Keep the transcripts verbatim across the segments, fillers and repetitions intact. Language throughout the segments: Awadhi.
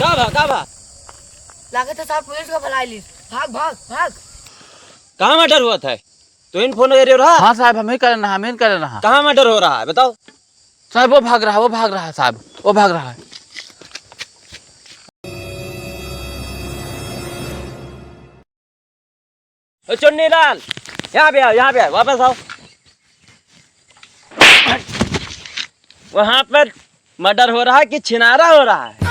का भा, का भा? लागत है साहब पुलिस का बुलाइ ली। भाग, भाग, भाग। कहाँ मर्डर हुआ था? तू इन फोन करे रहा? हाँ साहब, हम ही करे रहा, हम ही करे रहा। कहाँ मर्डर हो रहा है, बताओ। साहब, वो भाग रहा, वो भाग रहा है साहब, वो भाग रहा है। ओ चुन्नीलाल, यहाँ पे आओ, यहाँ पे आओ, वापस आओ। वहाँ पर मर्डर हो रहा है कि छिनारा हो रहा है?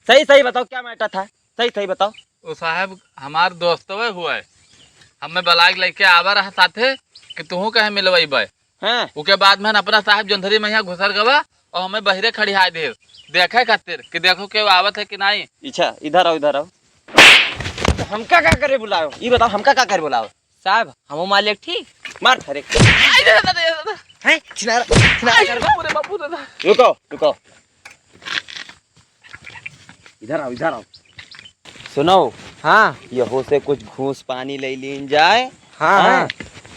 सही सही बताओ, क्या मैटर था? सही सही बताओ। ओ साहब, हमार दोस्तवे हुआ है, हमें बलाइक लेके आवा रहा साथे कि तुहू कहे मिलवाई बाय। हाँ। ओके बाद में अपना साहब जोंधरी में यहाँ घुसर गवा और हमें बहिरे खड़ियाइ दे, देखे खातिर कि देखो केहू आवत है कि नहीं। अच्छा, इधर आओ, इधर आओ। तो हमका का करे बुलाओ? ई बताओ, हमका का करे बुलाओ? साहब, हमो मालिक ठीक। मार, अरे। आई रे दादा, रे दादा। हैं? छिनारा, छिनारा आई, कर। बाप रे, बाप रे, दादा। रुको, रुको। इधर आओ, इधर आओ। सुनो। हाँ। यहो से कुछ घूस पानी ले लीन जाए। हाँ, हैं? हाँ।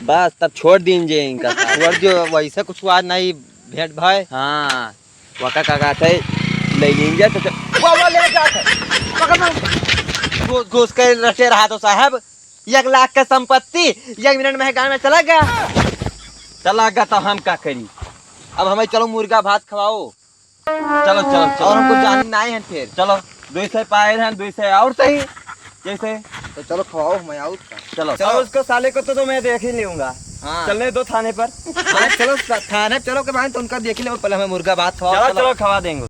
बस तब छोड़ दीन जे इनका साथ। छोड़ दियो, वैसे कुछ आज नहीं भेंट भाई। हाँ। वका का कहते ले लीन जाए तो वाह, वाह, ले जाते। पकड़ लो। घूस, घूस के रटे रहा तो साहब, एक लाख का संपत्ति एक मिनट में गान में चला गया। चला गया तो हम का करी? अब हमें चलो मुर्गा भात खवाओ। चलो, चलो, चलो। और हमको जानी नहीं है फिर। चलो, दो सौ पाए हैं, दो सौ और सही, जैसे। तो चलो, खवाओ, मैं आऊँ। चलो। चलो, उसको साले को तो, तो मैं देख ही लूंगा। हाँ। चलने दो थाने पर। हाँ, चलो, थाने चलो के बाद तो उनका देख ही लो, पहले हमें मुर्गा भात खवाओ, चलो, चलो। चलो, खवा देंगे।